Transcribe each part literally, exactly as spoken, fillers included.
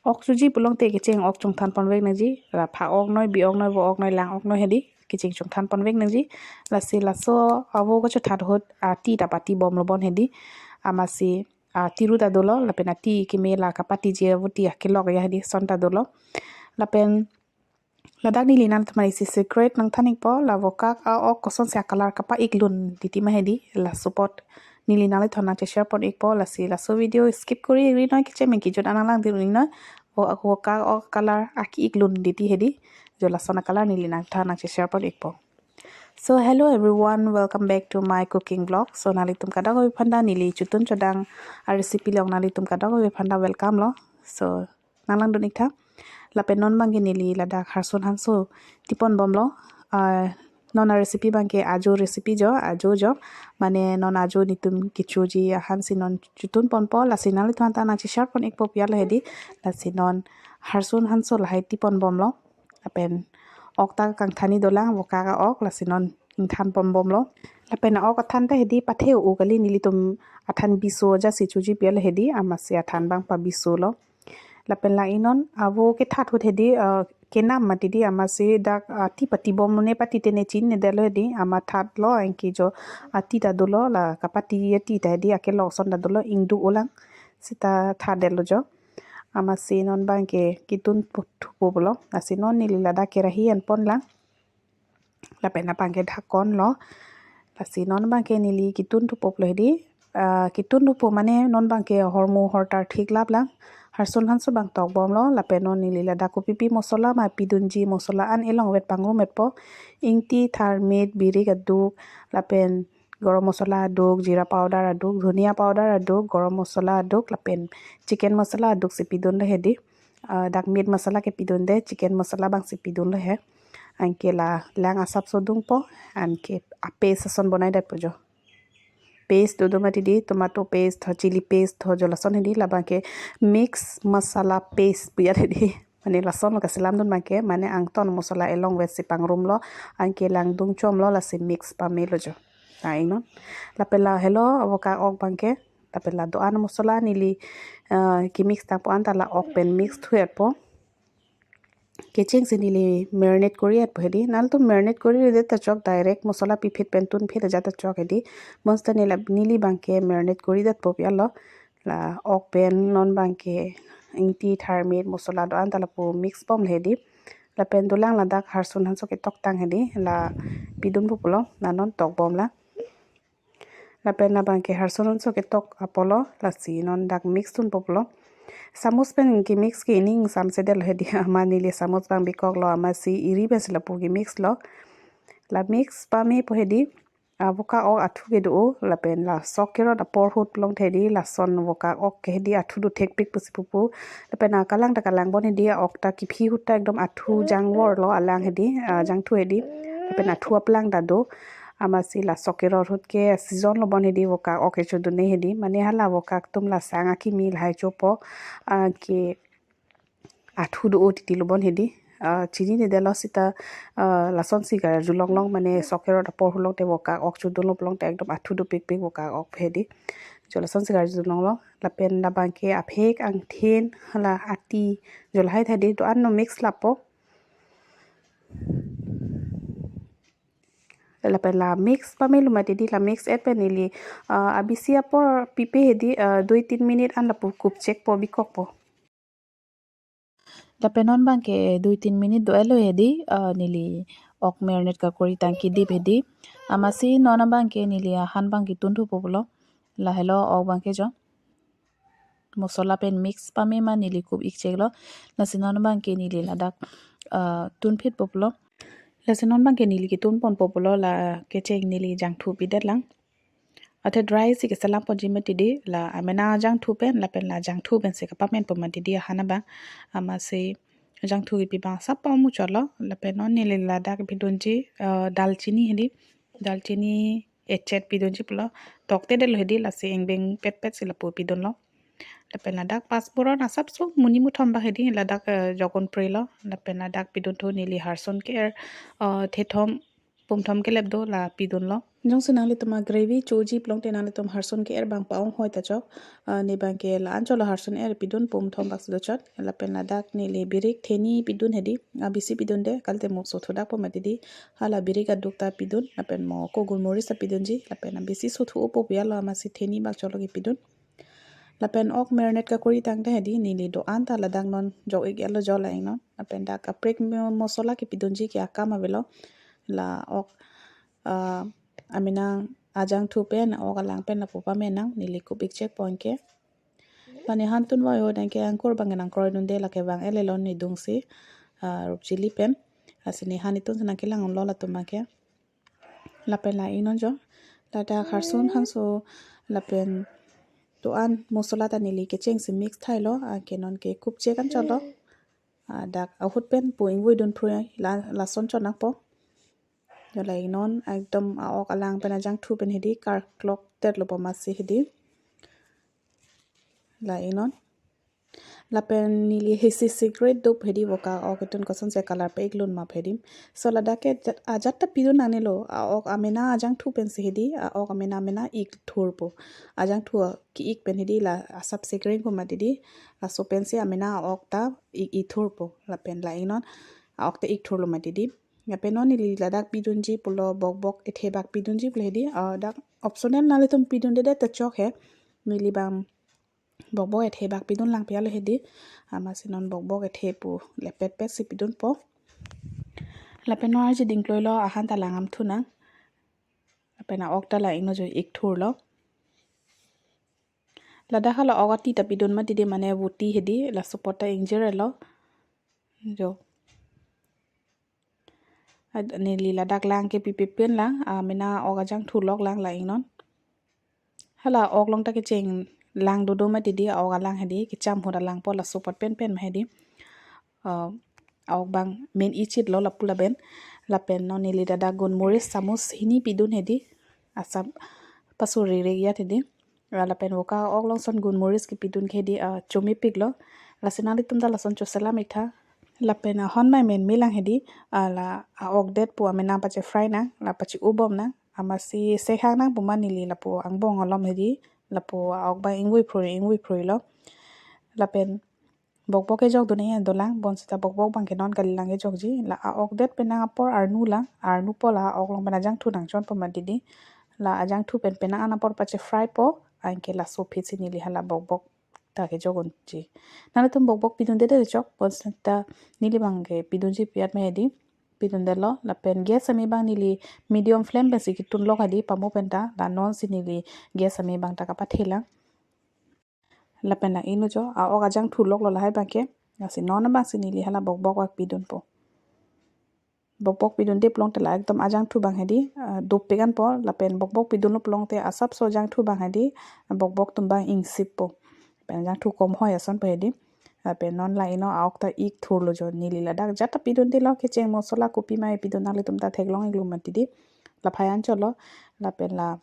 Ok choji pulote kecheng ok chongthan ponvek nangji, ra pha ok noi, bi ok noi, vo ok noi, lang ok noi hedi, kecheng chongthan ponvek nangji. Lasi laso avo kachothat ahut ati ta pati bomlo bon hedi. Amatsi ati ru ta dolo, lapen ati keme la kapatiji avo ti akelok ya hedi, son ta dolo. Lapen ladak neli nangthan isi secret nangthan ikpo, la vokak a-ok kosonsi a-color kapa-iklun titi ma hedi, laso apot neli nanglitumphan nangche-share pon ikpo. Lasi laso video skip kori ri noi, kecheng kejut an nanglang dir noi, vo vokak a-ok color aki-iklun titi hedi, jo lason a-color neli nangthan nangche-share pon ikpo. So hello everyone, welcome back to my cooking vlog. So nanglitum kadokave aphanta neli chotun chodang a-recipe along nanglitum kadokave aphanta welcome lo. So nanglangdun iktha. Lapen non abangke neli ladak harsun hanso tipon bomlo. Ah, non a-recipe abangke ajo recipe jo, ajo jo. Mane non ajo netum kechoji ahansi non chotun ponpo, lasi nanglitumphan ta nangche-share pon ikpo pu ya lo hedi. Lasi non harsun hanso lahai tipon bomlo. Lapen ok ta kangthani dolang, vokak a-ok, lasi non ingthan pon bomlo. Lapen a-ok athan ta hedi pathe-o kali, nelitum athan biso ajatsi choji pu ya lo hedi, amatsi athan abang pabisolo. Lapen la-i non avo kethat ahut hedi, ah, kenam mati di, amatsi dak, ah, ati pati bomlo ne pati te ne chinine detlo hedi, amat thatlo, anke jo ati ta dolo, la kapati ati ta hedi akelok son ta dolo, ingduk-o lang, seta thatdetlo jo. Amatsi non abangke ketun pu-, thupo pulo. Lasi non neli ladak kerahi an ponlang. Lapen abangke dhakon lo. Lasi non abangke neli ketun thupo pulo hedi. Ah, ketun thupo mane non abangke hormu hortar thik laplang. Harsun hanso abang tok bomlo. Lapen non neli ladak kopipi mosola ma pidunji, mosola an elongvet pangrum etpo. Ingti, tharmit, birik aduk, lapen gorom mosola aduk, jeera powder aduk, dhania powder aduk, gorom mosola aduk, lapen chicken mosola aduksi pidunlo hedi. Ah, dak meat masala ke pidunde, chicken masala abangsi pidunlo he. Anke la lang asapso dungpo, anke a-paste ason bonaidetpo jo. Paste dodo mati di, tomato paste ho, chilli paste ho, jo lason hedi, labangke mix masala paste pu ya hedi. Mane lasonlo kaselamdun abangke, mane angton mosola elongvetsi pangrumlo, anke lang dungchomlo, lasi mix pamelo jo. La-i non. Lapen la helo, vokak a-ok abangke. Lapen la do-an mosola neli, ah, kemix tangpo anta la ok pen mix thu-etpo. Kechengsi neli marinate kori-etpo hedi. Nanglitum marinate koridet ta chok, direct mosola piphit pen tunphit ajat ta chok hedi. Bonseta neli, neli abangke marinate koridetpo pu ya lo. La ok pen non abangke ingti, tharmit, mosola do-an ta lapu mix bomlo hedi. Lapen dolang ladak harsun hanso ketoktang hedi, la pidunpo pulo, la non tok bomlang. Lapen labangke harsun hanso ketok apotlo, lasi non dak mix dunpo pulo. Samus pen kemix ke ining samse detlo hedi, amat neli samus abang bikoklo, amatsi eri pensi lapu kemixlo. La mix pamepo hedi, ah, vokak a-ok athu kedo-o, lapen la sok kerot apor ahut pulote hedi, lason vokak a-ok ke hedi athu dothekpik pusi pupo. Lapen akalang ta kalang bon hedi, a-ok ta kephi ahut ta ekdom athu jangvorlo alang hedi, ah, jangthu hedi. Lapen athu aplang ta do. Amatsi la sok kerot ahut ke season lo bon hedi, vokak a-ok kechodunne hedi. Mane hala vokak atum la sang akimi lahai chopo. Anke athu do-o titilo bon hedi. Ah, chininedetlo seta, ah, lasonsi karjulonglong, mane sok kerot apor ahut pulote vokak a-ok chodunlo pulote ekdom athu dopikpik vokak a-ok hedi. Jo lasonsi karjulonglong. Lapen labangke aphek, angthin, la ati, jo lahai ta hedi, do-an no mix lapo. Lapen la mix pamelo mati di, la mix et pen neli, ah, abisi apor pipe hedi, ah, dui tin minute an lapu kupchekpo, bikokpo. Lapen non abangke dui tin minute do-etlo hedi, ah, neli ok marinate kakori tang kedip hedi. Amatsi non abangke neli ahan abang ketun thupo pulo. La helo ok abangke jo. Mosola pen mix pame ma neli kup-ikcheklo. Lasi non abangke neli ladak, ah, tunphitpo pulo. Lasi non abangke neli ketun ponpo pulo, la kecheng neli jangthu pidetlang. Athe dry si keselam ponji mati di, la amena jangthu pen, lapen la jangthu pensi kapamenpo mati di ahan abang. Amatsi jangthu kepi abang asap pamuchotlo, lapen non neli ladak pidunji, ah, dalchini hedi, dalchini echet pidunji pulo, toktedetlo hedi, lasi engbeng petpet si lapu pidunlo. Lapen ladak pasboron asapso muni muthom abang hedi, ladak, eh, jogon prelo, lapen ladak pidunthu neli harsun ke-er, eh, thethom pumthom kelep do, la pidunlo. Jongsi nanglitum a gravy choji pulote nanglitum harsun ke-er abang pa-ong hoi ta chok. Ah, ne abangke la-an cholo harsun er pidun pum thom bak si dochot. Lapen ladak neli birik theni pidun hedi. Ah, bisi pidunde, kalite mo sothu dakpo mati di. Hala birik aduk ta pidun, lapen mo ko gulmoris ta pidunji, lapen bisi sothu-opo pu ya lo, amatsi theni bak cholo kepidun. Lapen ok marinate kakori tangte hedi, neli do-an ta ladak non jok-ik ya lo jo la-ingnon. Lapen dak kaprek mo-, mosola kepidunji ke akam avelo. La ok, ah, amena ajangthu pen, ok alang pen lapu pamenang, neli kup-ik chekpo anke. Lani han tun vai ho dang ke angkur abang nang kroidunde, lake vang ele lon ni dungsi, ah, rup chili pen. Lasi ne han itum si nang kelang lo latum abangke. Lapen la-ingnon jo. Ladak harsun hanso lapen do-an mosola ta neli kechengsi mix thailo, anke non ke kup chek an cholo. Ah, dak ahut pen pu ingvoi dun phrui la, lason chonakpo. Jo la-ingnon ekdom a-ok alang pen ajangthu pen hedi karklok tet lo po amatsi hedi. La-ingnon. Lapen neli hesi secret dup hedi, vokak ok itun kosonsi color pa-ik lun ma hedi. So ladak ke jat-, ajat ta pidun nangne lo. A-ok amena ajangthu pensi hedi, a-ok amena amena ik thurpo. Ajangthu ke-ik pen hedi la asap sekreng ko mati di. Laso pensi amena a-ok ta ik, ik thurpo. Lapen la-ingnon a-ok ta ik thurlo mati di. Lapen non neli ladak pidunji pulo bokbok ethe bak pidunji pulo hedi. Ah, dak optional, nanglitum pidundedet ta chok he. Neli abang bokbok ethe bak pidun lang pi ya lo hedi. Amatsi non bokbok ethe pu lepet pet si pidunpo. Lapen non arji dingkloi lo, ahan ta lang am thu nang. Lapen a-ok ta la-ingnon jo ik thurlo. Ladak hala ok ati ta pidun mati di, mane vuti hedi, laso apot ta ingjir lo. Jo. Ad-, neli ladak lang ke pipi pen lang, amena ok ajangthu lok lang la-ingnon. Hala ok along ta kecheng lang dodo mati di, a-ok alang hedi, kecham ahut alangpo, laso apot pen pen ma hedi. Ah, a-ok abang men ichit lo lapu laben. Lapen non neli ladak gulmoris samus hini pidun hedi. Asap pasu rere ya hedi. Ah, lapen vokak ok along son gulmoris kepidun ke hedi, ah, chomepik lo. Lasi nanglitum ta lason choselam ik tha. Lapen, ah, hon mai men me lang hedi. Ah, la, ah, a-ok det pu amena pache fry nang, la pache-u bom nang. Amatsi sekhang nang pu ma neli lapu angbong alom hedi. Lapu a-ok abang ingvoi phrui, ingvoi phrui lo. Lapen bokbok kejok dun-e dolang, bonsita bokbok abangke non kali lang kejokji. La a-ok det penang apor arnu lang, arnu po la a-ok along pen ajangthu nangchonpo mati di. La ajangthu pen penang an apor pache fry po, anke laso aphi si neli hala bokbok ta kejok unji. Nanglitum bokbok pidundedet chok, bonsita neli abangke pidunji pi ya ma hedi. Pidundet lo, lapen gas ame abang neli medium flame pensi ketun lok hedi, pamo pen ta, la non si neli gas ame abang ta kapathe lang. Lapen la-ingnon jo, a-ok ajangthu lok lo lahai abangke. Lasi non abang si neli hala bokbok bak pidunpo. Bokbok pidunde pulote la ekdom ajangthu abang hedi, ah, dopik anpo, lapen bokbok pidunlo pulote asapso ajangthu abang hedi, bokbok atum abang ingsippo. Lapen ajangthu kom hoi asonpo hedi. Lapen non la-ingnon a-ok ta ik thurlo jo, neli ladak jat ta pidunde lo, kecheng mosola kopi ma pidun nanglitum ta theklong ik lo mati di. Laphai an cholo, lapen la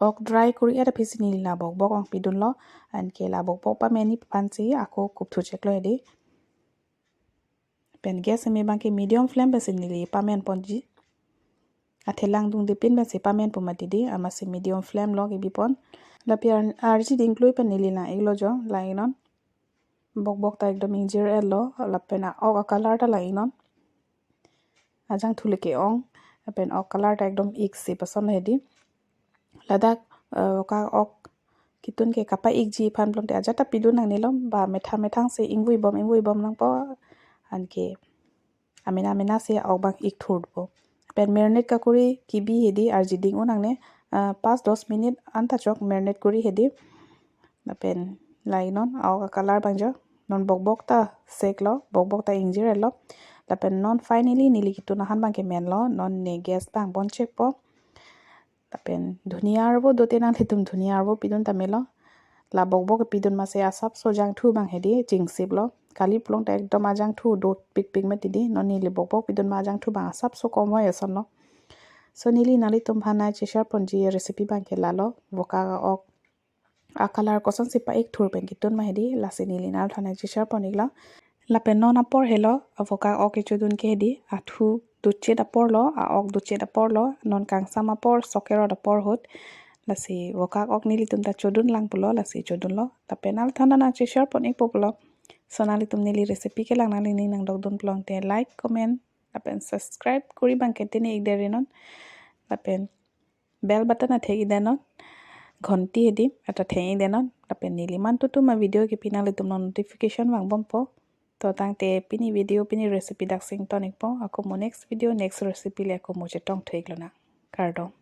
ok dry kori-et aphi si neli la bokbok abang pidunlo, anke la bokbok pameni aphan si ako kupthu cheklo hedi. Pen gas ame abangke medium flame pensi neli pamenponji. Athe lang dungde pin pensi pamenpo mati di, amatsi medium flame lo kebipon. Lapen ar-, arji dingkloi pen neli lang ik lo jo, la-ingnon. Bokbok ta ekdom ingjir-et lo, lapen a-ok a-color ta la-ingnon. Ajangthu le ke-ong, lapen ok color ta ekdom iksip ason hedi. Ladak, eh, ka ok ketun ke kapa-ikji aphan pulote ajat ta pidun nangne lo, ba methang methang si ingvoi bom, ingvoi bom nangpo, anke amena amena si ok abang ik thurpo. Pen marinate kakori kebi hedi arji ding-un nangne, ah, pas dos minute anta chok marinate kori hedi. Lapen la-ingnon a-ok a-color abang jo. Non bokbok ta seklo, bokbok ta ingjir-et lo. Lapen non finally neli ketun ahan abangke menlo, non ne gas abang bon chekpo. Lapen dhuniya arvo dote nanglitum dhuniya arvo pidun ta melo. La bokbok kepidun amatsi asapso ajangthu abang hedi chingsiplo. Kali pulote ekdom ajangthu dopikpik mati di. Non neli bokbok pidun ma ajangthu abang asapso kom hoi asonlo. So neli nanglitum aphan nai cheshare ponji recipe abangke lalo. Vokak a-ok a-color kosonsi pa-ik thur pen ketun ma hedi, lasi neli nanglitum aphan nai cheshare pon iklo. Lapen non apor helo, vokak a-ok kechodun ke hedi, athu duchet aporlo, a-ok duchet aporlo, non kangsam apor, sok kerot apor ahut. Lasi vokak ok nelitum ta chodun lang pulo, lasi chodunlo. Lapen nangthan nangcheshare pon ikpo pulo. So nanglitum neli recipe kelang nangli ning nangdokdun pulote like, comment, lapen subscribe kori abang ke tini ik deri non. Lapen bell button athek ik de non. Ghonti hedi ata thek ik de non. Lapen neli mantutu ma video kepi nanglitum non notification vangbompo. To tangte pini video pini recipe dak sing ton ikpo. Ako mo next video next recipe le ako mo chetong thu iklonang. Kardom.